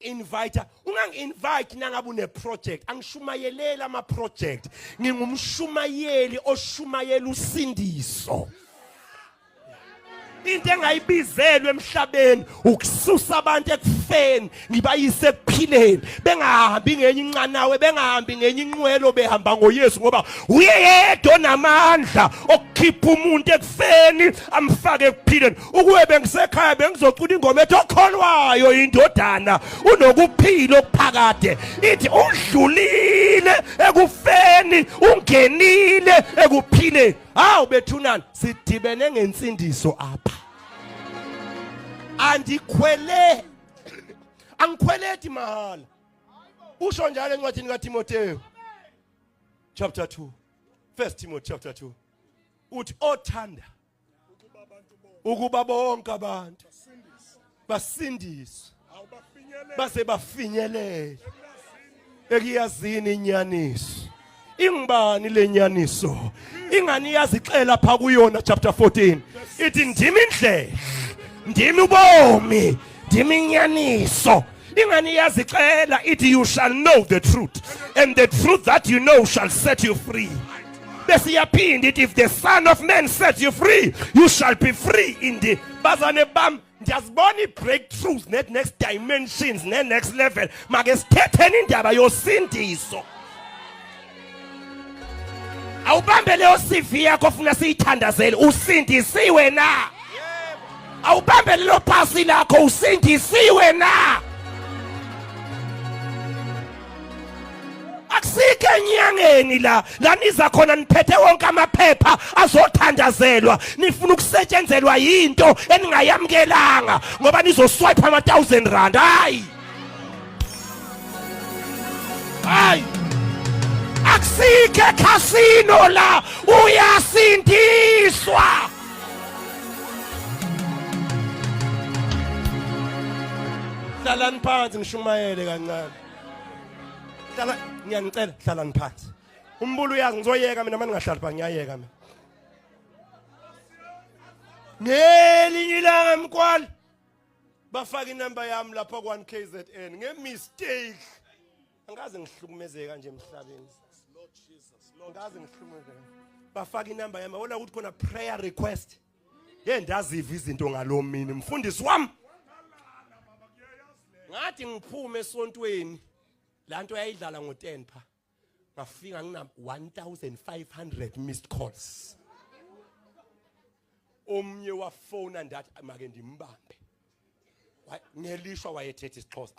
Ungangi-invite, ungangi-invite nangabe une-project. Angishumayeleli ama-project, ngingumshumayeli oshumayela usindiso. Into engayibizelwe emhlabeni ukususa abantu ekufeni ngibayise ekuphileni, bengahambi ngenye inqanawe, bengahambi ngenye inqwelo, behamba ngoYesu, ngoba uye yedwa onamandla okukhipha umuntu ekufeni amfake ekuphileni. Ukube bengisekhaya bengizocula ingoma ethi okholwayo indodana unokuphila okuphakade, ithi udlulile ekufeni ungenile ekuphileni. Hawu bethunani, sidibene ngensindiso apha. Andikhwele, angikhweleti mahala. Usho njalo encwadini kaTimotheo chapter 2, First Timothy chapter 2, uthi othanda ukuba bonke abantu basindiswe base bafinyelele ekuyazini inyaniso. Ingubani le nyaniso? Ingani iyazixela pha kuyona chapter 14, ithi ndimi indlela, ndimi ubomi, ndimi inyaniso. Ingani iyazixela ithi you shall know the truth, and the truth that you know shall set you free. Bese iyaphinda ithi if the Son of Man sets you free, you shall be free indeed. Bazane bam, ndiyazibona ii-breakthroughs ne-next dimensions ne-next level. Make sithetheni indaba yosindiso. Awubambe leyo CV yakho ofuna siyithandazele, usindisiwe na? Awubambe lelo phasi lakho, usindisiwe na? Akusikho enyangeni la la niza khona niphethe wonke amaphepha azothandazelwa, nifuna ukusetshenzelwa yinto eningayamkelanga ngoba nizoswipe ama 1000 rand. Hayi hayi, akusikho ekhasino la, uyasindiswa. Hlalani phansi ngishumayele kancane. Hlala, ngiyanicela, hlalani phansi. Umbulo uyazi ngizoyeka mina manje, ngingahlali phansi, ngiyayeka mina. Ngelinye ilanga mkwali bafaka inamba yami lapha kwa 1 KZN nge-mistake. Angikaze ngihlukumezeke kanje emhlabeni, angikaze ngihlukumezeke. Bafaka inamba yami, wona ukuthi khona prayer request. Ye, ndaziva izinto ngalo mini, mfundisi wami. Ngathi ngiphume esontweni, lanto yayidlala ngo10 pha, ngafika ngina 1500 missed calls. Omnye wafona, ndathi make ndimbambe. Ngelishwa wayethetha isiXhosa.